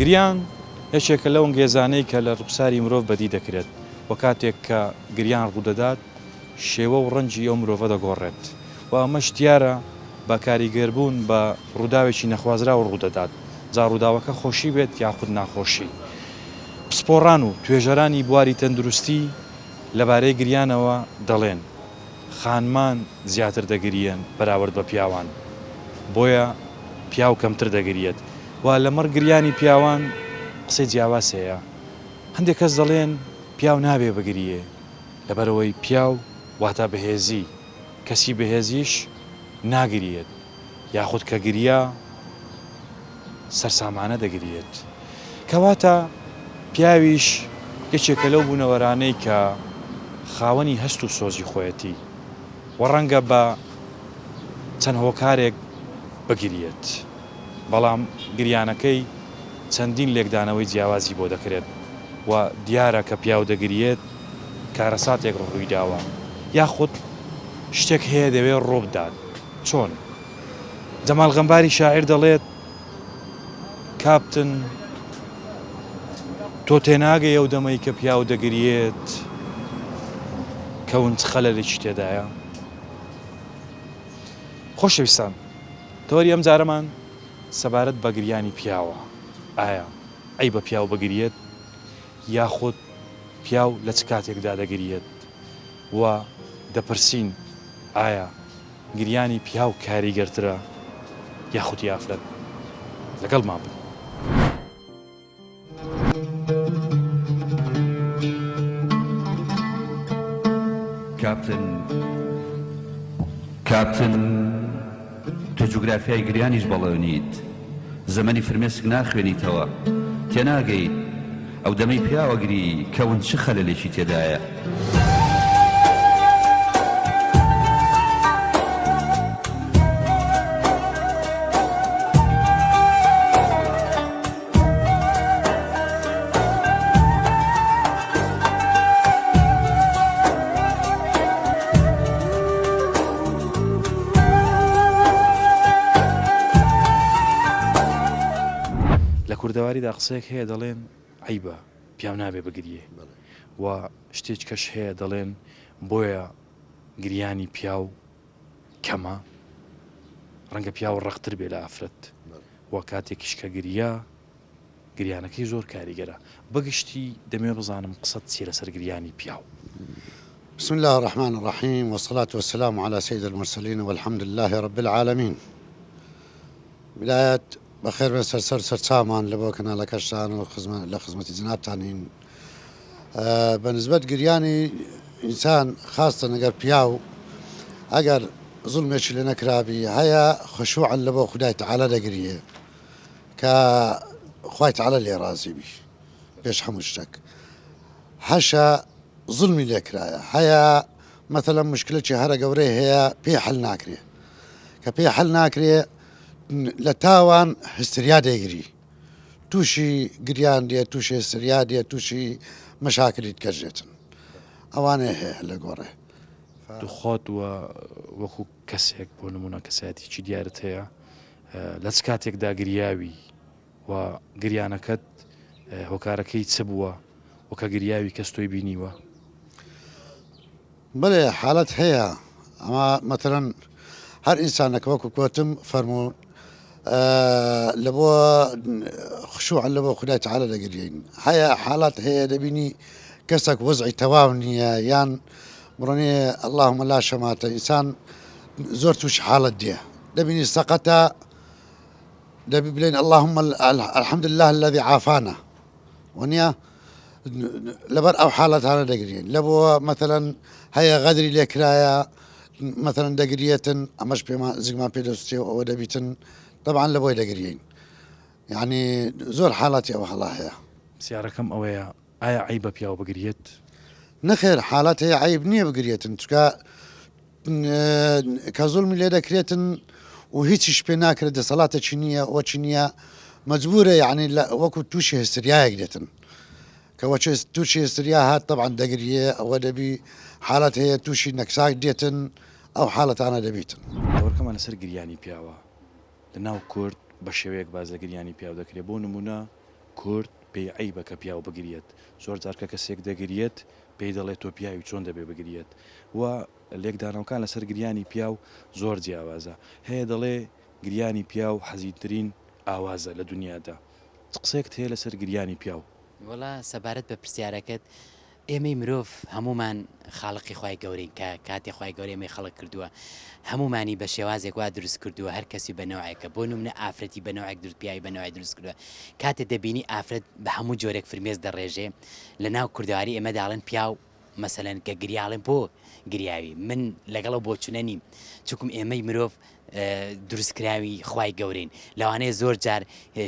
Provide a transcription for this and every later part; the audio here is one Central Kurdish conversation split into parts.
گریان یەکێکە لەو ئەنگێزانەی کە لە ڕوخساری مرۆڤ بەدی دەکرێت و کاتێک کە گریان ڕوودەدات شێوە و ڕەنگی ئەو مرۆڤە دەگۆڕێت و ئەمەش دیارە بە کاریگەربوون بە ڕووداوێکی نەخوازراو ڕوودەدات جا ڕووداوەکە خۆشی بێت یاخود ناخۆشی. پسپۆڕان و توێژەرانی بواری تەندروستی لەبارەی گریانەوە دەڵێن، خانمان زیاتر دەگریەن بەراورد بە پیاوان، بۆیە پیاو کەمتر دەگریەت و لەمەڕ گریانی پیاوان قسەی جیاواز هەیە، هەندێک کەس دەڵێن پیاو نابێ بگریێ لەبەرئەوەی پیاو واتە بەهێزی، کەسی بەهێزیش ناگریەت یاخود کە گریا سەرسامانە دەگریێت. کەواتە پیاویش یەکێکە لەو بوونەوەرانەی کە خاوەنی هەست و سۆزی خۆیەتی و ڕەنگە بە چەند هۆکارێک بگریێت، بەڵام گریانەکەی چەندین لێکدانەوەی جیاوازی بۆ دەکرێت و دیارە کە پیاو دەگریێت کارەساتێک ڕوویداوە یاخود شتێک هەیە دەوێت ڕووبدات. چۆن؟ جەمال غەمباری شاعیر دەڵێت، کاپتن تۆ تێناگەی ئەو دەمەی کە پیاو دەگریێت کەون چ خەلەلێکی تێدایە؟ خۆشەویستان تەوەری ئەم جارەمان سەبارەت بە گریانی پیاوە ئایا عەیبە پیاو بگریێت یاخود پیاو لە چ کاتێکدا دەگریێت و دەپرسین ئایا گریانی پیاو کاریگەرترە یاخود ی ئافرەت؟ لەگەڵمان بن. کاپتن کاپتن تۆ جوگرافیای گریانیش بەڵێنیت زەمەنی فرمێسک ناخوێنیتەوە تێناگەیت ئەو دەمەی پیاوەگری کەون چ خەلەلێکی تێدایە. لە کوردەواریدا قسەیەک هەیە دەڵێن عەیبە پیاو نابێ بگریێ و شتێکەش هەیە دەڵێن بۆیە گریانی پیاو کەمە ڕەنگە پیاو ڕەقتر بێ لە ئافرەت و کاتێکیش کە گریا گریانەکەی زۆر کاریگەرە بەگشتی دەمەوێ بزانم قسەت چیە لەسەر گریانی پیاو. بسم اللە الرحمن الرحیم والصلاة والسلام علی سید المرسلین والحمد للە رب العالمین بدایەت بەخێر بێن سەر سەر سەرچاومان لە بۆ کەناڵەکەشتان و خزمە لە خزمەتی جنابتانین بە نسبەت گریانی ئینسان خاستە نەگەر پیاو ئەگەر زوڵمێکی لێ نەکرابی هەیە خشوعا لە بۆ خودای تەعالا دەگریێ کە خوای تەعالا لێ ڕازی بی پێش هەموو شتێک هەشە زوڵمی لێ کرایە هەیە مەتەلەن مشکلەکی هەرە گەورەی هەیە پێی حەل ناکرێ کە پێی حەل ناکرێ لە تاوان هستریا دەیگری تووشی گریان دێ تووشی هستریا دێ تووشی مەشاکلی دکەژێتن ئەوانەیە هەیە لە گۆڕێ. تو خۆت و وەکو کەسێک بۆ نمونە کەسایەتیی دیارت هەیە لە چ کاتێکدا گریاوی و گریانەکەت هۆکارەکەی چ بووە و کە گریاوی کەس تۆی بینیوە؟ بەێ حالەت هەیە ئەمە مەتەرەن هەر ئینسانەکە وەکو کۆتم فەرموو لە بۆ خشوع لە بۆ خدای تعالی دەگرین هەیە حالات هەیە دەبینی کەسێک وەزعی تەواو نییە یان بڕۆنێ اللهم لا شەماتە ئینسان زۆر تووش حاڵەت دێ دەبینی سەقەتە دەبی بلێن اللهم الحمد لله الذي عافانا وەنیە لەبەر ئەو حاڵەتانە دەگرین لە بۆ مەتەلەن هەیە غەدری لێکرایە مەتەلەن دەگریێتن ئەمەش پێمان زگمان پێ دەستێ و ئەوە دەبیتن طبعا لە بۆی دەگرین یعنی زۆر حاڵاتی ئەو هەڵا هەیە. پرسیارەکەم ئەوەیە ئایا عەیبە پیاو بگریێت؟ نەخێر حاڵەت هەیە عەیب نییە بگریێتن چونکە کە زوڵمی لێ دەکرێتن و هیچیش پێ ناکرێت دەسەڵاتێکی نییە وەچی نییە مەجبورە یعنی وەکو تووشی هستریایەک دێتن کە وەچ تووشی هستریا هات طبعا دەگریێ ئەوە دەبی حالەت هەیە تووشی نەکساک دێتن ئەو حالەتانە دەبیتن. تەوەرکەمان لەسەر گریانی پیاوە لە ناو کورد بە شێوەیەک باس لە گریانی پیاو دەکرێت بۆ نمونە. کورد پێی عەیبە کە پیاو بگریەت، زۆر جار کە کەسێک دەگریەت پێی دەڵێت تۆ پیاوی چۆن دەبێ بگریەت و لێکدانەوەکان لەسەر گریانی پیاو زۆر جیاوازە، هەیە دەڵێ گریانی پیاو حەزینترین ئاوازە لە دونیادا. چ قسەیەکت هەیە لەسەر گریانی پیاو؟ وەڵا سەبارەت بە پرسیارەکەت ئێمەی مرۆڤ هەموومان خاڵقی خوای گەورەین کە کاتێ خوای گەورە ئێمەی خەڵق کردووە هەموومانی بە شێوازێک وا دروست کردووە هەر کەسی بە نەوعێکە بۆ نمونە ئافرەتی بە نەوعێک دروست پیاوی بە نەوعێک دروست کردووە کاتێ دەبینی ئافرەت بە هەموو جۆرێک فرمێس دەڕێژێ لە ناو کوردەواری ئێمەدا ئەڵێن پیاو مەسەلەن کە گریا ئەڵێن بۆ گریاوی من لەگەڵ ئەو بۆچونە نیم چونکم ئێمەی مرۆڤ دروستکراوی خوای گەورەین لەوانەیە زۆر جار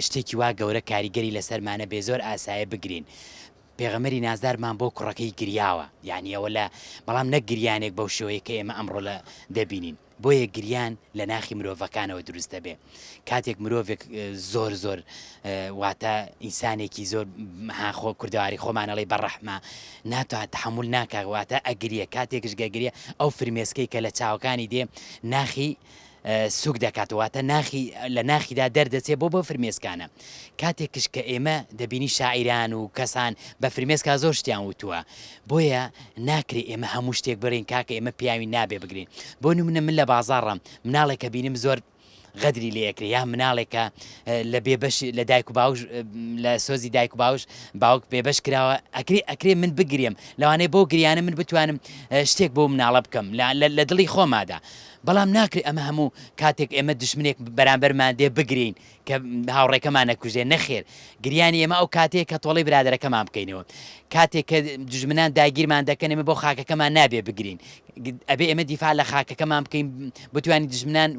شتێکی وا گەورە کاریگەری لەسەرمانە بێ زۆر ئاسایە بگرین پێغەمبەری نازدارمان بۆ کوڕەکەی گریاوە یانی ئەوە لە بەڵام نەک گریانێک بەو شێوەیە کە ئێمە ئەمڕۆ لە دەبینین بۆیە گریان لە ناخی مرۆڤەکانەوە دروست دەبێ کاتێک مرۆڤێک زۆر زۆر واتە ئینسانێکی زۆر خۆ کوردەواری خۆمانەڵی بە ڕەحمە ناتوان تحمل ناکە واتە ئەگریە کاتێکش گەگریە ئەو فرمێسکەی کە لە چاوەکانی دێ ناخی سوک دەکات واتە ناخی لە ناخیدا دەردەچێ بۆ بەو فرمێسکانە کاتێکش کە ئێمە دەبینی شاعیران و کەسان بە فرمێسکا زۆر شتیان وتووە بۆیە ناکرێ ئێمە هەموو شتێک بڵێین کاکە ئێمە پیاوین نابێ بگرین بۆ نمونە من لە بازاڕم مناڵێکە بینم زۆر غەدری لێ ئەکرێ یا مناڵێکە لە بێبەش لە دایک و باوش لە سۆزی دایک و باوش باوک بێبەش کراوە ئەکرێ ئەکرێ من بگرێم لەوانەیە بۆ گریانە من بتوانم شتێک بۆ مناڵە بکەم لە دڵی خۆمادا بەڵام ناکرێ ئەمە هەموو کاتێک ئێمە دوژمنێک بەرامبەرمان دێ بگرین کە هاوڕێکەمان نەکوژێ نەخێر گریانی ئێمە ئەو کاتەیە کە تۆڵەی برادەرەکەمان بکەینەوە کاتێک کە دوژمنان داگیرمان دەکەن ئێمە بۆ خاکەکەمان نابێ بگرین ئەبێ ئێمە دیفاع لە خاکەکەمان بکەین بتوانین دژمنان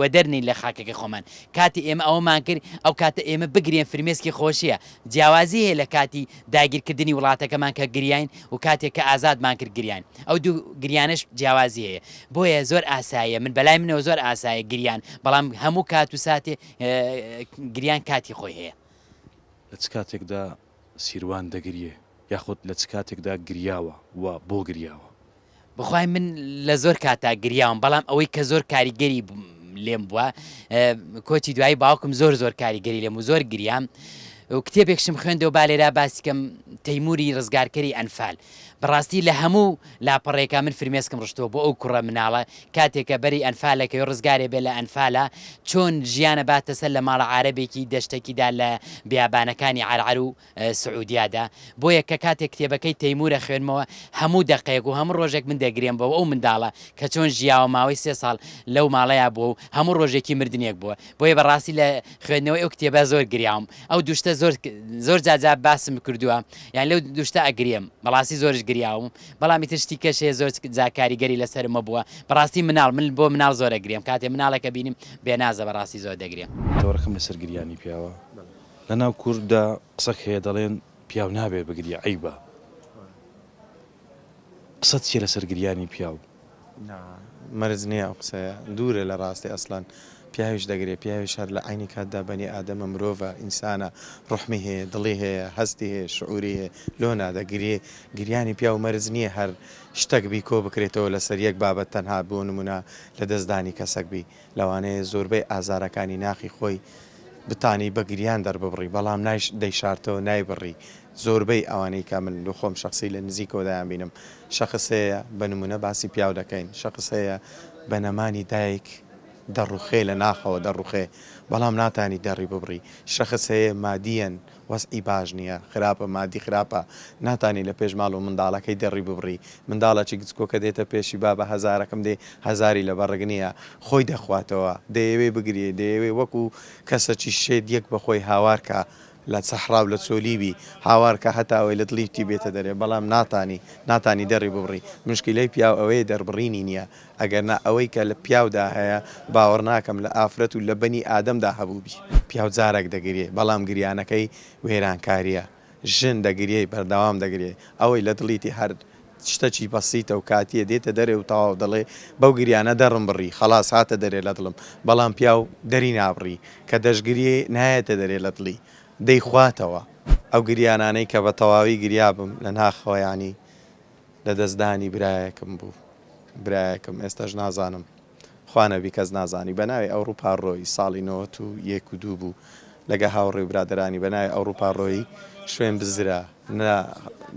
وەدەرنین لە خاکەکە خۆمان کاتی ئێمە ئەوەمان کرد ئەو کاتە ئێمە بگرێن فرمێسکی خۆشیە جیاوازی هەیە لە کاتی داگیرکردنی وڵاتەکەمان کە گریاین و کاتێک کە ئازادمان کرد گریاین ئەو دوو گریانەش جیاوازی هەیە بۆیە زۆر ئاساییە من بەلای منەوە زۆر ئاسایە گریان بەڵام هەموو کات و ساتێ گریان کاتی خۆی هەیە. لە چ کاتێکدا سیروان دەگریێ یاخود لە چ کاتێکدا گریاوە و بۆ گریاوە؟ بەخوای من لە زۆر کاتا گریاوم بەڵام ئەوەی کە زۆر کاریگەری لێم بووە کۆچی دوایی باوکم زۆر زۆر کاریگەری لێم و زۆر گریام و کتێبێکشم خوێندەوە با لێرا باسیکەم تەیموری ڕزگارکەری ئەنفال بەڕاستی لە هەموو لاپەڕێکا من فرمێسکم ڕشتووە بۆ ئەو کوڕە مناڵە کاتێکە بەری ئەنفالەکەی ڕزگارێ بێ لە ئەنفالە چۆن ژیانە باتە سەر لە ماڵە عارەبێکی دەشتەکیدا لە بیابانەکانی عەرعەر و سعودیادا بۆیە کە کاتێک کتێبەکەی تەیمور ئەخوێنمەوە هەموو دەقەیەک و هەموو ڕۆژێک من دەگرێم بۆ ئەو منداڵە کە چۆن ژیاوە ماوەی سێ ساڵ لەو ماڵەیا بووە و هەموو ڕۆژێکی مردنێک بووە بۆیە بەڕاستی لە خوێندنەوەی ئەو کتێبە زۆر گریاوم ئەو دوو شتە زۆر زۆر جا جا باسم کردووە یان لەو دوو شتە ئەگرێم بەڕاستی زۆرش گریاوم بەڵام ئیتر شتی کەش هەیە زۆر جا کاریگەری لەسەرمە بووە بەڕاستی مناڵ من بۆ مناڵ زۆر ئەگرێم کاتێ مناڵێکە بینیم بێنازە بەڕاستی زۆر دەگرێم. تەوەرەکەم لەسەر گریانی پیاوە. لەناو کورددا قسەک هەیە دەڵێن پیاو نابێ بگری عەیبە قسەت چیە لەسەر گریانی پیاو؟ نا مەرج نیە ئەو قسەیە دوورە لە ڕاستی ئەسڵەن پیاویش دەگرێ پیاویش هەر لە عەینی کاتدا بەنی ئادەمە مرۆڤە ئینسانە ڕوحمی هەیە دڵی هەیە هەستی هەیە شعوری هەیە لۆ نا دەگریێ گریانی پیاو مەرج نیە هەر شتەک بی کۆ بکرێتەوە لەسەر یەک بابەت تەنها بۆ نمونە لەدەستدانی کەسەک بی لەوانەیە زۆربەی ئازارەکانی ناخی خۆی بتانی بە گریان دەرببڕی، بەڵام نایش دەیشارتەوە نایبڕی، زۆربەی ئەوانەی کە من خۆم شەخسی لە نزیکەوە دەیانبینم، شەخس هەیە بە نموونە باسی پیاو دەکەین، شەخس هەیە بە نەمانی دایک دەڕوخێ لە ناخەوە دەڕوخێ، بەڵام ناتانی دەڕی ببڕی، شەخس هەیە مادیەن وەزعی باش نیە خراپە مادی خراپە ناتانی لە پێش ماڵ و منداڵەکەی دەڕی ببڕی منداڵەکی گچکۆکە دێتە پێشی بابە هەزارەکەم دێ هەزاری لە بەڕگ نیە خۆی دەخواتەوە دەیەوێ بگریێ دەیەوێ وەکو کەسەکی شێت یەک بە خۆی هاوار کا لە سەحرا و لە چۆلی بی هاوار کا هەتا ئەوەی لە دڵیتی بێتە دەرێ بەڵام ناتانی ناتانی دەڕی ببڕی مشکیلەی پیاو ئەوەیە دەربڕینی نیە ئەگەرنا ئەوەی کە لە پیاودا هەیە باوەڕ ناکەم لە ئافرەت و لە بەنی ئادەمدا هەبووبی. پیاو جارەک دەگریێ بەڵام گریانەکەی وێرانکاریە، ژن دەگریێ بەردەوام دەگریێ، ئەوەی لە دڵیتی هەر شتەکی بەسیتە و کاتیە دێتە دەرێ و تەواو دەڵێ بەو گریانە دەڕم بڕی خەڵاس هاتە دەرێ لە دڵم، بەڵام پیاو دەری نابڕی کە دەشگریێ نایەتە دەرێ لە دڵی دەیخواتەوە. ئەو گریانانەی کە بە تەواوی گریابم لە ناخەوە یانی لەدەستدانی برایەکم بوو برایەکم ئێستاش نازانم خوا نەبی کەس نازانی بەناوی ئەوڕوپا ڕۆی ساڵی 91 و دوو بوو. لەگە هاوڕێ و برادەرانی بە ناوی ئەوڕوپا ڕۆیی، شوێن بزرە، نە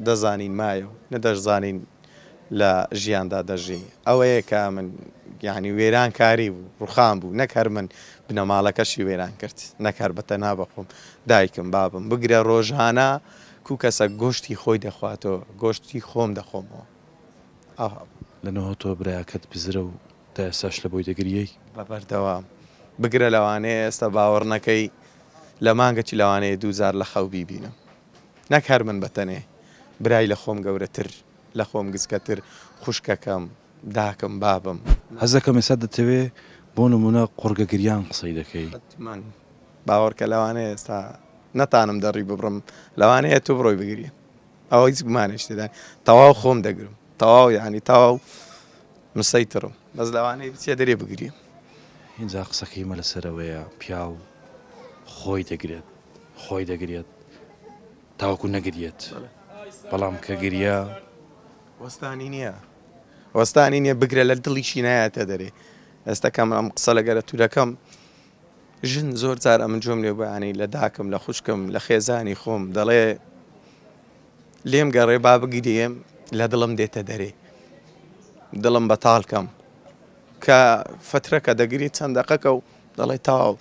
دەزانین مایە و نە دەشزانین لە ژیاندا دەژی. ئەوەیە کە من یانی وێرانکاری بوو، ڕوخان بوو، نەک هەر من بنەماڵەکەشی وێران کرد، نەک هەر بە تەنها بە خۆم، دایکم، بابم، بگرە ڕۆژانە کوو کەسە گۆشتی خۆی دەخواتەوە، گۆشتی خۆم دەخۆمەوە. ئاوا بوو. لە نهۆتەوە برایەکەت بزرە و تا ئێستاش لە بۆی دەگریەی؟ بە بەردەوام. بگرە لەوانەیە ئێستا باوەڕ نەکەی لە مانگەکی لەوانەیە دووجار لە خەو بیبینم. نەک هەر من بە تەنێ، برای لە خۆم گەورەتر، لە خۆم گچکەتر، خوشکەکەم، داکم، بابم. هەست دەکەم ئێستا دەتەوێ بۆ نموونە قوڕگە گریان قسەی دەکەی. حەتمەن. باوەڕکە لەوانەیە ئێستا نەتانم دەڕی ببڕم، لەوانەیە تۆ بڕۆی بگری. ئەوە هیچ گومانێکی تێدا نیە. تەواو خۆم دەگرم. تەواو یانی تەواو مسەیتڕم. بەس لەوانەیە بچیە دەرێ بگریم. ئینجا قسەکەی مە لەسەر ئەوەیە پیاو خۆی دەگرێت خۆی دەگرێت تاوەکو نەگریێت بەڵام کە گریا. وەستانی نییە وەستانی نییە بگرە لە دڵیشی نایەتە دەرێ ئێستا کەم ئەم قسە لەگەرە تو دەکەم ژن زۆر جار ئەمن جۆم لێ بەیانی لە داکم لە خوشکم لە خێزانی خۆم دەڵێ لێم گەڕێ با بگرێم لە دڵم دێتە دەرێ دڵم بەتاڵ کەم کە فترەکە دەگری چەند دەقەکە و دەڵێ تەواو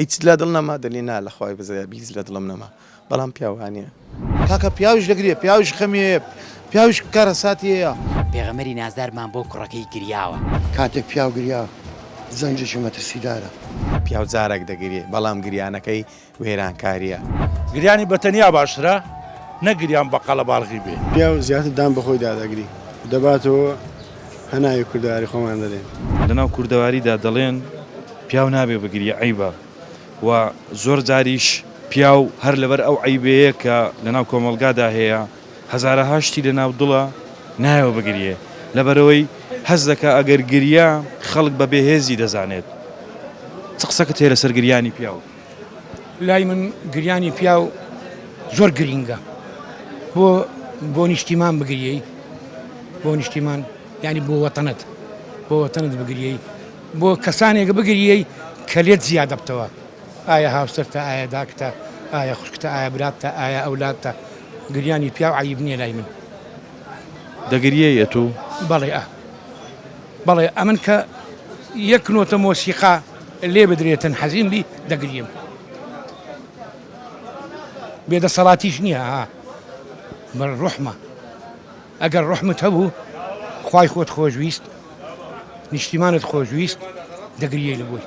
هیچ لە دڵ نەما دەلی نا لە خوای بزەیە بیز لە دڵم نەما بەڵام پیاو وانیە. کاکە پیاویش دەگریێ پیاویش خەمی هەیە پیاویش کارەساتی هەیە. پێغەمبەری نازدارمان بۆ کوڕەکەی گریاوە. کاتێک پیاو گریا زەنگێکی مەترسیدارە. پیاو جارەک دەگریێ بەڵام گریانەکەی وێرانکاریە. گریانی بە تەنیا باشترە نەک گریان بە قەڵەباڵغی بێ. پیاو زیاتر دان بە خۆیدا دەگری دەباتەوە هەناوی کوردەواری خۆمان دەلێن. لەناو کوردەواریدا دەڵێن پیاو نابێ بگریێ عەیبە و زۆر جاریش پیاو هەر لەبەر ئەو عەیبەیە کە لەناو کۆمەڵگادا هەیە هەزارەها شتی لەناو دڵە نایەوە بگریێ لەبەرئەوەی هەست دەکا ئەگەر گریا خەڵک بە بێهێزی دەزانێت. چ قسەکت هەیە لەسەر گریانی پیاو؟ لای من گریانی پیاو زۆر گرینگە بۆ بۆ نیشتیمان بگریەی بۆ نیشتیمان یعنی بۆ وەتەنت بۆ وەتەنت بگریەی بۆ کەسانێک بگریەی کە لێت زیادە بتەوە ئایا هاوسەرتە ئایا داکتە ئایا خوشکتە ئایا براتە ئایا ئەولادتە گریانی پیاو عەیب نییە لای من. دەگریەی ئەتوو؟ بەڵێ ئە. بەڵێ ئەمن کە یەک نۆتە مۆسیقا لێ بدرێتن حەزین بی دەگریم. بێ دەسەڵاتیش نییە ها بەر ڕوحمە ئەگەر ڕوحمت هەبوو خوای خۆت خۆشویست نیشتیمانت خۆشویست دەگریەی لە بۆی.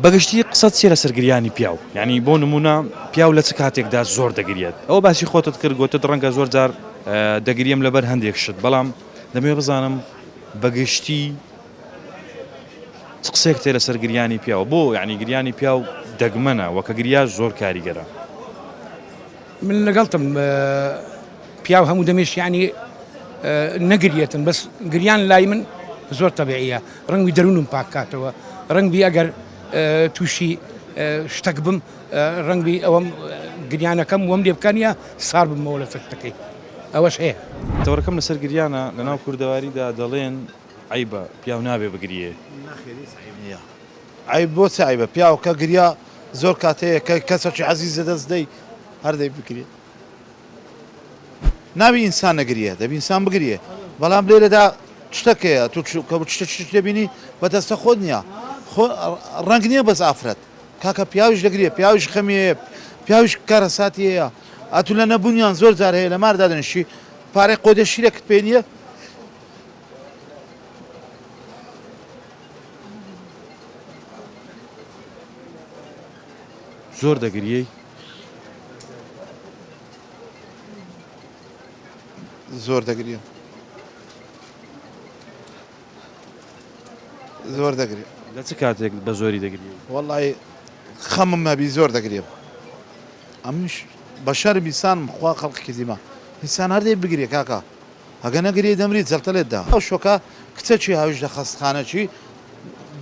بەگشتی قسەت چیە لەسەر گریانی پیاو؟ یانی بۆ نمونە پیاو لە چ کاتێکدا زۆر دەگریێت؟ ئەوە باسی خۆتت کرد گۆتت ڕەنگە زۆر جار دەگریم لەبەر هەندێک شت بەڵام دەمەوێت بزانم بەگشتی چ قسەیەکت هەیە لەسەر گریانی پیاو؟ بۆ یانی گریانی پیاو دەگمەنە وە کە گریاش زۆر کاریگەرە. من لەگەڵتم پیاو هەموو دەمێش یانی نەگریەتن بەس گریان لای من زۆر تەبیعیە ڕەنگی دەروونم پاک کاتەوە ڕەنگبی ئەگەر تووشی شتەک بم ڕەنگبی ئەوەم گریانەکەم وەم لێ بکەنیە سار بمەوە لەسەر شتەکەی ئەوەش هەیە. تەوەرەکەم لەسەر گریانە، لەناو کوردەواریدا دەڵێن عەیبە پیاو نابێ بگریێ. نەخێر هیچ عەیب نییە. عەیب بۆ چ عەیبە پیاو کە گریا زۆر کات هەیە کە کەسەکی عەزیز لەدەست دەی هەر دەی بگریێ. نابی ئینسان نەگریێ دەبی ئینسان بگریێ بەڵام لێرەدا شتەک هەیە تۆ کە شتێک دەبینی بەدەستە خۆت نییە خۆ ڕەنگ نییە بەس ئافرەت کاکە پیاویش دەگریێ پیاویش خەمی هەیە پیاویش کارەساتی هەیە ئەتو لە نەبوونیان زۆر جار هەیە لە مار دادەنیشی پارەی قۆدێ شیرێکت پێ نییە زۆر دەگریێی؟ زۆر دەگریم زۆر دەگریم. لە چ کاتێک بە زۆری دەگریێی؟ وەڵی خەمم هەبی زۆر دەگریم ئەمنیش بەشەرم ئینسانم خوا خەڵقی کردیمە ئینسان هەر دەی بگرێ کاکە ئەگە نەگری دەمری جەڵتە لێت دا. ئەو شۆکە کچەکی هاویش لە خەستخانەکی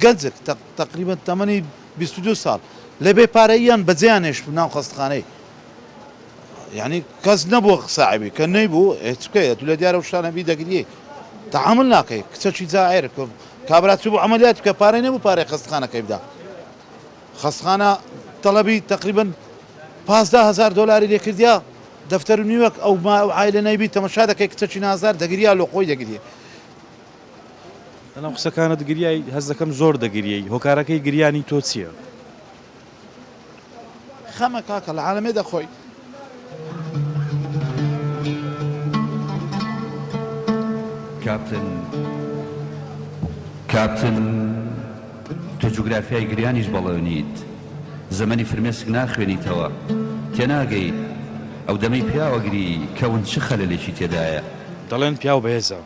گەنجک تەقریبەن تەمەنی 22 ساڵ لە بێ پارەییان بەجێیان هێشتبوو ناو خەستخانەی یعنی کەس نەبووە ساعبی کە نەیبوو ئێ چ بکەی ئەتوو لە دیارە و شتانە بی دەگریەی تەعامل ناکەی کچەکی جائر کابرا چوو بۆ عەمەلیات بکە پارەی نەبوو پارەی خەستخانەکەی بدا خەستخانە. تەڵەبی تەقریبەن 15 هەزار دۆلاری لێ کردیا دەفتەر و نیوەک ئەو ما ئەو عایلە نەیبی تەمەشا دەکەی کچەکی نازدار دەگریا لۆ خۆی دەگریێ. لەناو قسەکانت گریای هەست دەکەم زۆر دەگریێی هۆکارەکەی گریانی تۆ چیە؟ خەمە کاکە لە عالەمێ دەخۆی. کاپتن کاپتن تۆ جوگرافیای گریانیش بەڵێنیت زەمەنی فرمێسک ناخوێنیتەوە تێناگەیت ئەو دەمەی پیاو ئەگری کەون چ خەلەلێکی تێدایە. دەڵێن پیاو بەهێزە.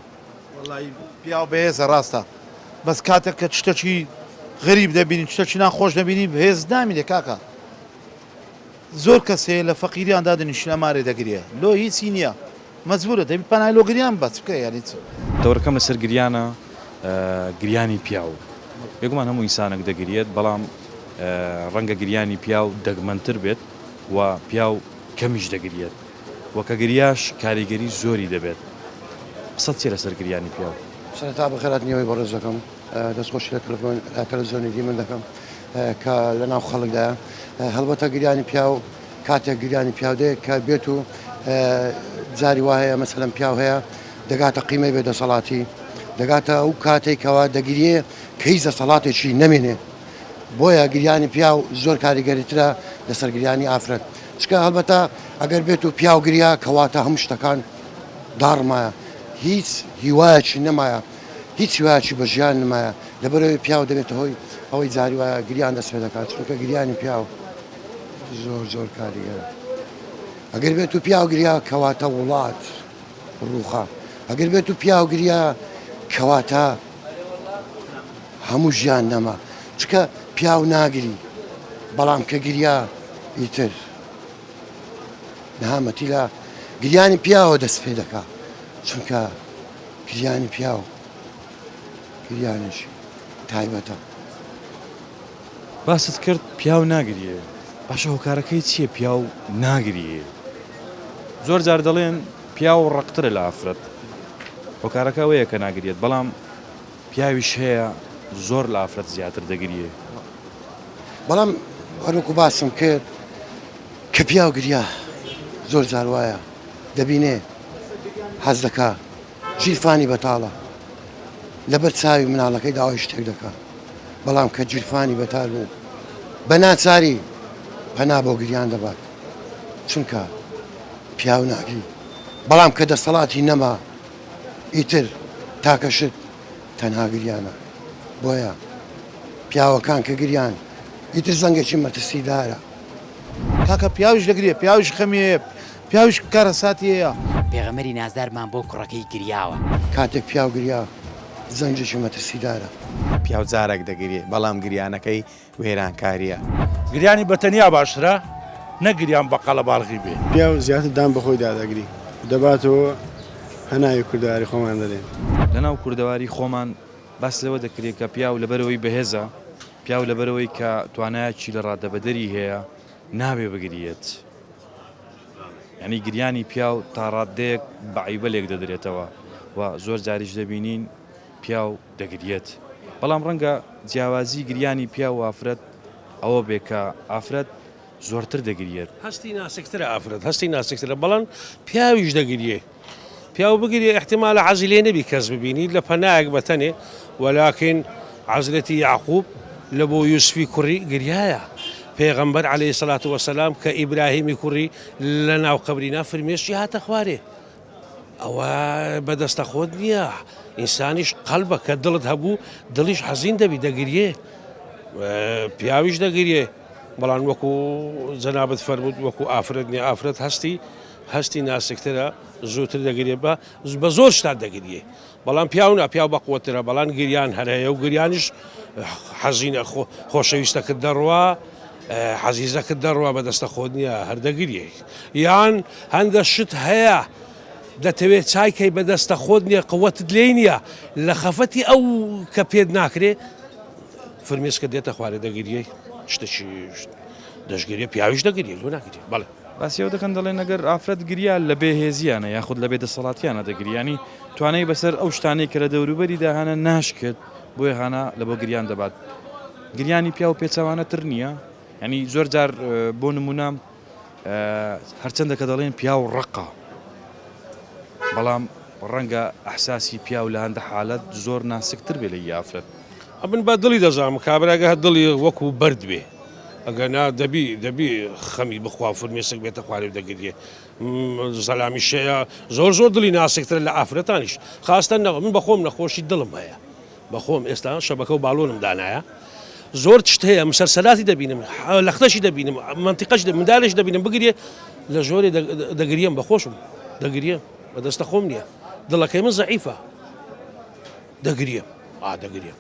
وەڵایی پیاو بەهێزە ڕاستە بەس کاتێک کە شتەکی غەریب دەبینی شتەکی ناخۆش دەبینی هێز نامینێ کاکە زۆر کەس هەیە لە فەقیریان دادەنیشن ئەمارێ دەگریە لۆ هیچی نییە مەجبورە دەبی پەنای لۆ گریان بە چ بکە یانی چ. تەوەرەکەم لەسەر گریانە گریانی پیاو بێگومان هەموو ئینسانێک دەگریێت بەڵام ڕەنگە گریانی پیاو دەگمەنتر بێت و پیاو کەمیش دەگریێت و کە گریاش کاریگەری زۆری دەبێت قسەت چیە لەسەر گریانی پیاو؟ سەرەتا بەخێرهاتنی ئێوەی بەڕێز دەکەم، دەستخۆشی لە تەلەفزیۆنی دیمەن دەکەم کە لەناو خەڵکدایە. هەڵبەتە گریانی پیاو کاتێک گریانی پیاو دێ کە بێت و جاری وا هەیە مەسەلەن پیاو هەیە دەگاتە قیمەی بێ دەسەڵاتی دەگاتە ئەو کاتێک کەوا دەگریێ کە هیچ دەسەڵاتێکی نەمێنێ بۆیە گریانی پیاو زۆر کاریگەریترە لەسەر گریانی ئافرەت چکە هەڵبەتە ئەگەر بێت و پیاو گریا کەواتە هەموو شتەکان داڕمایە هیچ هیوایەکی نەمایە هیچ هیوایەکی بە ژیان نمایە لەبەرەوەی پیاو دەبێتە هۆی ئەوەی جاری وایە گریان دەست پێ دەکات چونکە گریانی پیاو زۆر زۆر کاریگەرە ئەگەر بێت و پیاو گریا کەواتە وڵات ڕووخا ئەگەر بێت و پیاو گریا کەواتە هەموو ژیان نەما چکە پیاو ناگری بەڵام کە گریا ئیتر نەهامەتی لە گریانی پیاوە دەست پێ دەکا چونکە گریانی پیاو گریانێکی تایبەتە. باست کرد پیاو ناگریێ باشە هۆکارەکەی چییە پیاو ناگریێ؟ زۆر جار دەڵێن پیاو ڕەقترە لە ئافرەت هۆکارەکە ئەوەیە کە ناگریێت بەڵام پیاویش هەیە زۆر لە ئافرەت زیاتر دەگریێ. بەڵام هەروەکو باسم کرد کە پیاو گریا زۆر جار وایە دەبینێ حەز دەکا گیرفانی بەتاڵە لەبەر چاوی مناڵەکەی داوای شتێک دەکا بەڵام کە گیرفانی بەتال بوو بە ناچاری پەنا بۆ گریان دەبات چونکە پیاو ناگری بەڵام کە دەسەڵاتی نەما ئیتر تاکە شت تەنها گریانە بۆیە پیاوەکان کە گریان ئیتر زەنگێکی مەترسیدارە. کاکە پیاویش دەگریێ پیاویش خەمی هەیە پیاویش کارەساتی هەیە. پێغەمبەری نازدارمان بۆ کوڕەکەی گریاوە. کاتێک پیاو گریا زەنگێکی مەترسیدارە. پیاو جارێک دەگریێ بەڵام گریانەکەی وێرانکارییە. گریانی بە تەنیا باشترە نەک گریان بە قەڵەباڵغی بێ. پیاو زیاتر دان بە خۆیدا دەگری دەباتەوە هەناوی کوردەواری خۆمان دەلێن. لەناو کوردەواری خۆمان باس لەوە دەکرێت کە پیاو لەبەرئەوەی بەهێزە، پیاو لەبەرئەوەی کە توانایەکی لە ڕادەبەدەری هەیە نابێ بگریێت. یانی گریانی پیاو تا ڕاددەیەک بە عەیبە لێک دەدرێتەوە و زۆر جاریش دەبینین پیاو دەگریێت. بەڵام ڕەنگە جیاوازی گریانی پیاو و ئافرەت ئەوە بێ کە ئافرەت زۆرتر دەگریێت. هەستی ناسکترە ئافرەت هەستی ناسکترە بەڵام پیاویش دەگریێ. پیاو بگریێ ئیحتیمالە حەزی لێ نەبی کەس ببینی لە پەنایەک بە تەنێ وەلاکین حەزرەتی یەعقوب لە بۆ یوسفی کوڕی گریایە. پێغەمبەر عەلەیهی سەلات وەسەلام کە ئیبراهیمی کوڕی لە ناو قەبری نا فرمێسکی هاتە خوارێ. ئەوە بەدەستە خۆت نییە ئینسانیش قەلبە کە دڵت هەبوو دڵیش حەزین دەبی دەگریێ پیاویش دەگریێ بەڵام وەکو جەنابەت فەرمووت وەکو ئافرەت نیە ئافرەت هەستی هەستی ناسکترە زووتر دەگرێ بە بە زۆر شتات دەگریێ بەڵام پیاو نا پیاو بەقوەترە بەڵام گریان هەر هەیە و گریانیش حەزینە خۆشەویستەکەت دەڕوا حەزیزەکەت دەڕوا بەدەستە خۆت نییە هەر دەگریێ یان هەندە شت هەیە دەتەوێت چایکەی بەدەستە خۆت نییە قوتت لێ نییە لە خەفەتی ئەو کە پێت ناکرێ فرمێسکە دێتە خوارێ دەگریێ شتێکی دەشگریێ پیاویش دەگریێ لۆ ناگریێ بەڵێ. باسی ئەوە دەکەن دەڵێن ئەگەر ئافرەت گریا لە بێ هێزیانە یاخود لە بێ دەسەڵاتیانە دەگری یانی توانای بەسەر ئەو شتانەی کە لە دەوروبەریدا هەنە ناشکێت بۆیە هانا لە بۆ گریان دەبات گریانی پیاو پێچەوانەتر نییە؟ یانی زۆر جار بۆ نمونە هەرچەندە کە دەڵێن پیاو ڕەقە بەڵام ڕەنگە ئەحساسی پیاو لە هەندە حالەت زۆر ناسکتر بێ لە ئافرەت. ئەمن بە دڵی دەزانم کابرا گە دڵی وەکو بەرد بێ ئەگە نا دەبی دەبی خەمی بخوا فرمێسک بێتە خوارێ و دەگریێ زەلامیش هەیە زۆر زۆر دڵی ناسکترە لە ئافرەتانیش خاستە نەوە من بەخۆم نەخۆشی دڵم هەیە بەخۆم ئێستا شەبەکە و باڵۆنم دانایە زۆر شت هەیە مسەرسەلاتی دەبینم لەختەشی دەبینم منتیقەش مندالش دەبینم بگرێ لە ژۆرێ دەگریم بەخۆشم دەگریم بەدەستە خۆم نییە دڵەکەی من زەعیفە دەگریم ئا دەگریم.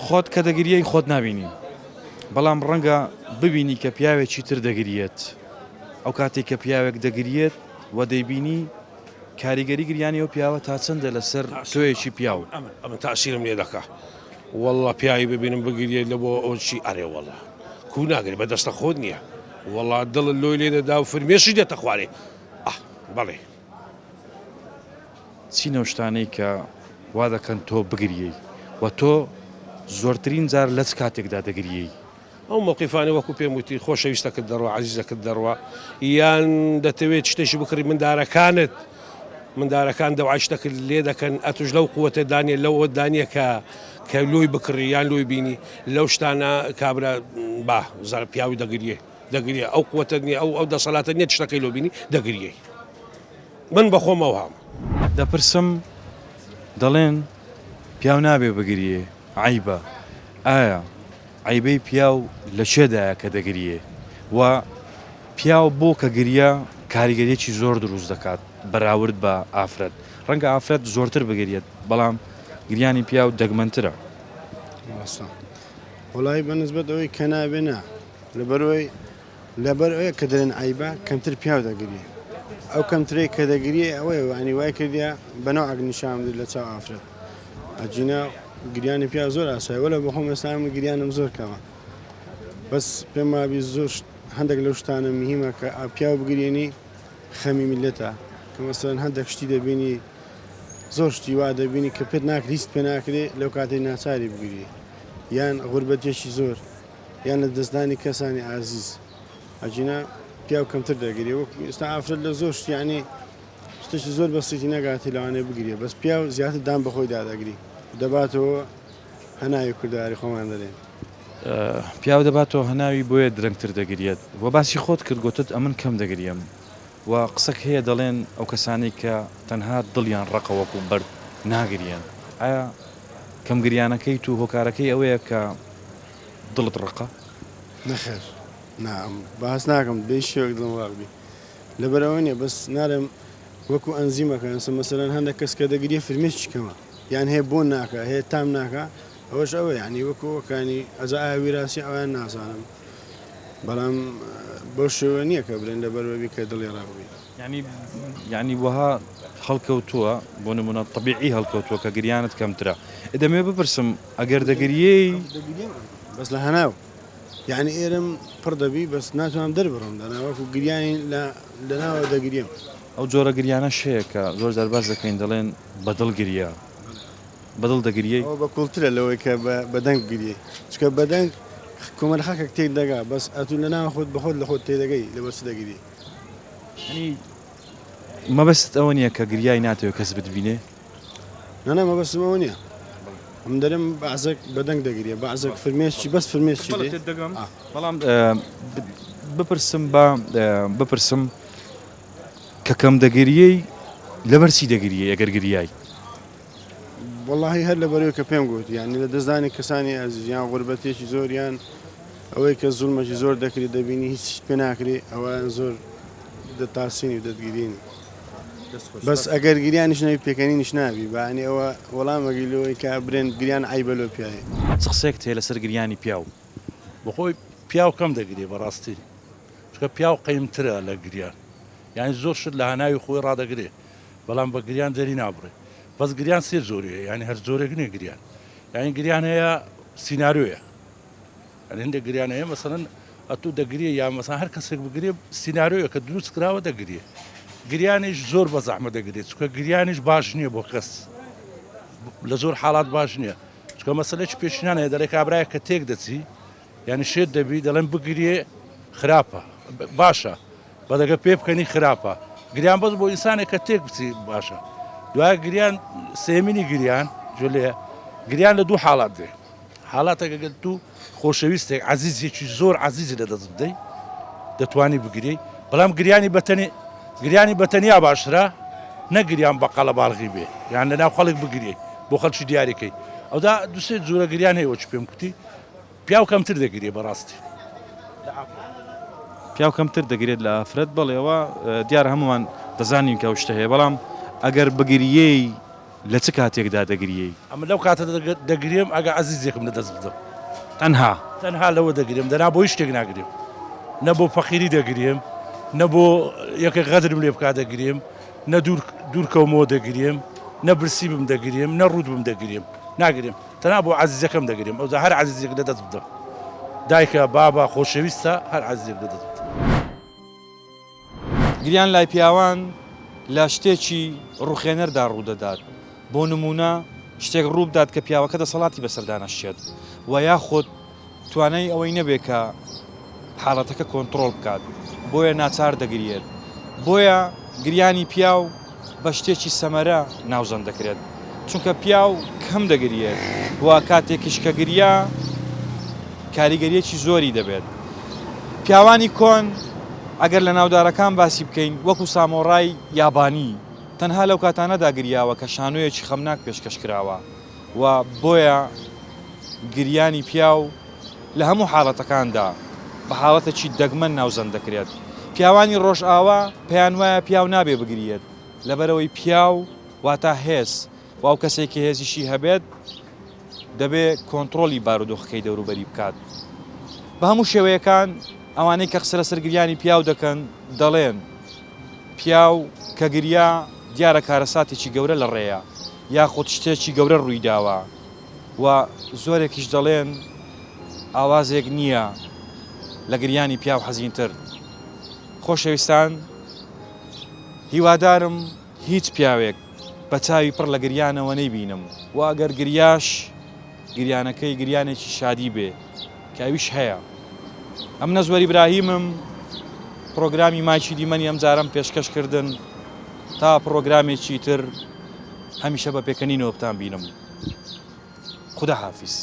خۆت کە دەگریەی خۆت نابینی بەڵام ڕەنگە ببینی کە پیاوێکی تر دەگریێت ئەو کاتێک کە پیاوێک دەگریێت و دەیبینی کاریگەری گریانی ئەو پیاوە تا چەندە لەسەر تۆیەکی پیاو ئەمن ئەمن تاسیرم لێ دەکا واللە پیاوی ببینم بگریێت لە بۆ ئەوچی ئەرێ واللە کو ناگرێ بە دەستە خۆت نییە واللە دڵت لۆی لێ دەدا و فرمێسکی دێتە خوارێ ئاه بەڵێ. چین ئەو شتانەی کە وا دەکەن تۆ بگریێی و تۆ زۆرترین جار لە چ کاتێکدا دەگریێی؟ ئەو مەوقیفانەی وەکو پێم وتی خۆشەویستەکەت دەڕوا عەزیزەکەت دەڕوا یان دەتەوێت شتێکی بکڕی مندارەکانت مندارەکان دەوای شتەکرد لێ دەکەن ئەتوش لەو قوتە دانیە لەو دانیە کە کە لۆی بکڕی یان لۆی بینی لەو شتانە کابرا با زار پیاوی دەگریێ دەگریێ ئەو قوتە نیە ئەو ئەو دەسەڵاتە نیە شتەکەی لۆ بینی دەگریێ من بەخۆم ئەوهام. دەپرسم دەڵێن پیاو نابێ بگریێ عەیبە ئایا عەیبەی پیاو لە چێدایە کە دەگریێ و پیاو بۆ کە گریا کاریگەریەکی زۆر دروست دەکات بەراورد بە ئافرەت ڕەنگە ئافرەت زۆرتر بگریێت بەڵام گریانی پیاو دەگمەنترە. ڕاستە وەڵایی بە نسبەت ئەوەی کە نابێ نا لەبەرئەوەی لەبەر ئەوەیە کە دەلێن عەیبە کەمتر پیاو دەگریێ ئەو کەمترەی کە دەگریێ ئەوەیە یانی وای کردیە بە نەوعەک نیشان بدرێت لە چاو ئافرەت ئەگینا گریانی پیاو زۆر ئاسایە وەلە بەخۆم ئێستا من گریانم زۆر کەمە بەس پێم وابی زۆر هەندێک لەو شتانە مهمە کە پیاو بگرێنی خەمی میلەتە کە مەسەلەن هەندێک شتی دەبینی زۆر شتی وا دەبینی کە پێت ناکرێ هیچ پێ ناکرێ لەو کاتەی ناچاری بگری یان غوربەتێکی زۆر یان لە دەستدانی کەسانی ئازیز ئەگینا پیاو کەمتر دەگری وەک ئێستا ئافرەت لە زۆر شت یانی شتێکی زۆر بەسیتی نەگاتی لەوانەیە بگریێ بەس پیاو زیاتر دان بەخۆی دادەگری دەباتەوە هەناوی کوردەواری خۆمان دەلێن. پیاو دەباتەوە هەناوی بۆیە درەنگتر دەگریێت وە باسی خۆت کرد گۆتت ئەمن کەم دەگریم و قسەک هەیە دەڵێن ئەو کەسانەی کە تەنها دڵیان ڕەقە وەکو بەرد ناگریێن ئایا کەم گریانەکەیت و هۆکارەکەی ئەوەیە کە دڵت ڕەقە؟ نەخێر نا باس ناکەم بە هیچ شێوەیەک دڵم ڕەق بی لەبەر ئەوە نیە بەس نارێم وەکو ئەنزیمەکە ئەنسە مەسەلەن هەندێک کەس کە دەگریە فرمێسکی کەمە یان هەیە بۆن ناکا هەیە تام ناکا ئەوەش ئەوە یعنی وەکو ئەوەکانی ئەجا ئایا ویراسی ئەویان نازانم بەڵام بەو شێوە نییە کە برێن لەبەر وەبی کە دڵی ڕەق بی. یانی یانی وەها هەڵکەوتووە بۆ نمونە تەبیعی هەڵکەوتووە کە گریانت کەمترە دەمەوێ بپرسم ئەگەر دەگریێی. بەس لە هەناو یانی ئێرەم پڕ دەبی بەس ناتوانم دەربڕم دەنا وەکو گریانی لە لەناوە دەگریم. ئەو جۆرە گریانەش هەیە کە زۆر جار باس دەکەین دەڵێن بە دڵ گریا بە دڵ دەگریێی؟ ئەوە بە کوڵترە لەوەی کە بە دەنگ بگریێی چونکە بە دەنگ کۆمەلە خەکێک تێک دەگا بەس ئەتوو لەناو خۆت بەخۆت لە خۆت تێدەگەی لەبەر چ دەگریێی. یانی مەبەستت ئەوە نییە کە گریای ناتەوێ کەس بتبینێ؟ نا نا مەبەستم ئەوە نییە ئەمن دەرێم بەعزێک بە دەنگ دەگریێ بەعزێک فرمێسکی بەس فرمێسکی دێ. تێدەگەم بەڵام بپرسم با بپرسم کە کەم دەگریێی لەبەر چی دەگریێی ئەگەر گریای؟ وەڵاهی هەر لەبەرەوەی کە پێم گوت یانی لە دەستدانی کەسانی ئازیز یان غوربەتێکی زۆر یان ئەوەی کە زوڵمێکی زۆر دەکرێت دەبینی هیچ پێ ناکرێ ئەوان زۆر دەتاسینی و دەتگرینی بەس ئەگەر گریانیش نەبی پێکەنینیش نابی بەعنی ئەوە وەڵامەگەی لەوەی کە برێن گریان عەیبە لۆ پیاوێ. چ قسەیەکت هەیە لەسەر گریانی پیاو؟ بەخۆی پیاو کەم دەگرێ بەڕاستی چونکە پیاو قەیمترە لە گریان یانی زۆر شت لە هەناوی خۆی ڕادەگرێ بەڵام بە گریان دەری نابڕێ بەس گریان سێ جۆری هەیە یانی هەر جۆرێک نییە گریان یانی گریان هەیە سیناریۆیە یانی هەندێک گریان هەیە مەسەلەن ئەتوو دەگری یا مەسەلەن هەر کەسێک بگرێ سیناریۆیە کە دروست کراوە دەگرێ گریانیش زۆر بە زەحمە دەگرێت چونکە گریانیش باش نییە بۆ کەس لە زۆر حاڵات باش نییە. چونکە مەسەلەکی پێشینان هەیە دەڵێ کابرایەک کە تێک دەچی یانی شێت دەبی دەڵێن بگریێ خراپە باشە بەدەگە پێ بکەنی خراپە گریان بەس بۆ ئینسانێک کە تێک بچی باشە دوای گریان سێمینی گریان جولێ گریان لە دوو حاڵات دێ حاڵاتێک ئەگەر تو خۆشەویستێک عەزیزێکی زۆر عەزیزی لە دەست بدەی دەتوانی بگری بەڵام گریانی بەتەنی گریانی بەتەنیا باشترە نە گریان بە قەڵەباڵغی بێ یان لە ناو خەڵک بگری بۆ خەڵکی دیاریکەی ئەودا دوسێ جورە گریان هەیە وەچ پێم کوتی پیاو کەمتر دەگرێ بەڕاستی لە ئافرەت. پیاو کەمتر دەگرێت لە ئافرەت بەڵێ ئەوە دیارە هەموومان دەزانین کە ئەو شتە هەیە بەڵام ئەگەر بگریێی لە چ کاتێکدا دەگریێی؟ ئەمن لەو کاتە دەگرێم ئەگە عەزیزێکم لە دەست بدەم. تەنها؟ تەنها لەوە دەگرێم دەنا بۆ هیچ شتێک ناگرێم نە بۆ فەقیری دەگرێم نە بۆ یەکێک غەدرم لێ بکا دەگرێم نە دوور دوورکەومەوە دەگرێم نە برسی بم دەگرێم نە ڕووت بم دەگرێم ناگرێم تەنها بۆ عەزیزەکەم دەگریم ئەوجا هەر عەزیزێک لە دەست بدەم دایکە بابە خۆشەویستە هەر عەزیزێک لە دەست بدەم. گریان لای پیاوان لە شتێکی ڕوخێنەردا ڕوودەدات، بۆ نموونە شتێک ڕووبدات کە پیاوەکە دەسەڵاتی بەسەردا نەشێت و یاخود توانای ئەوەی نەبێت کە حاڵەتەکە کۆنتڕۆڵ بکات بۆیە ناچار دەگریێت، بۆیە گریانی پیاو بە شتێکی سەمەرە ناوزەند دەکرێت، چونکە پیاو کەم دەگریێت و کاتێکیش کە گریا کاریگەرییەکی زۆری دەبێت. پیاوانی کۆن ئەگەر لە ناودارەکان باسی بکەین وەکو سامۆڕای یابانی تەنها لەو کاتانەدا گریاوە کە شانۆیەکی خەمناک پێشکەش کراوە و بۆیە گریانی پیاو لە هەموو حاڵەتەکاندا بە حاڵەتێکی دەگمەن ناوزەند دەکرێت. پیاوانی ڕۆژئاوا پێیانوایە پیاو نابێ بگریێت، لەبەرئەوەی پیاو واتا هێز و ئەو کەسێک کە هێزیشی هەبێت دەبێ کۆنتڕۆڵی بارودۆخەکەی دەوروبەری بکات. بە هەموو شێوەیەکان ئەوانەی کە قسە لەسەر گریانی پیاو دەکەن دەڵێن پیاو کە گریا دیارە کارەساتێکی گەورە لە ڕێیە یاخود شتێکی گەورە ڕوویداوە و زۆرێکیش دەڵێن ئاوازێک نییە لە گریانی پیاو حەزینتر. خۆشەویستان هیوادارم هیچ پیاوێک بە چاوی پڕ لە گریانەوە نەیبینم و ئەگەر گریاش گریانەکەی گریانێکی شادی بێ کە ئەویش هەیە. ئەمن ئەزوەر ئیبراهیمم پڕۆگرامی مایکی دیمەنی ئەمجارەم پێشکەش کردن تا پڕۆگرامێکی تر هەمیشە بە پێکەنینەوە بتانبینم. خودا حافیز.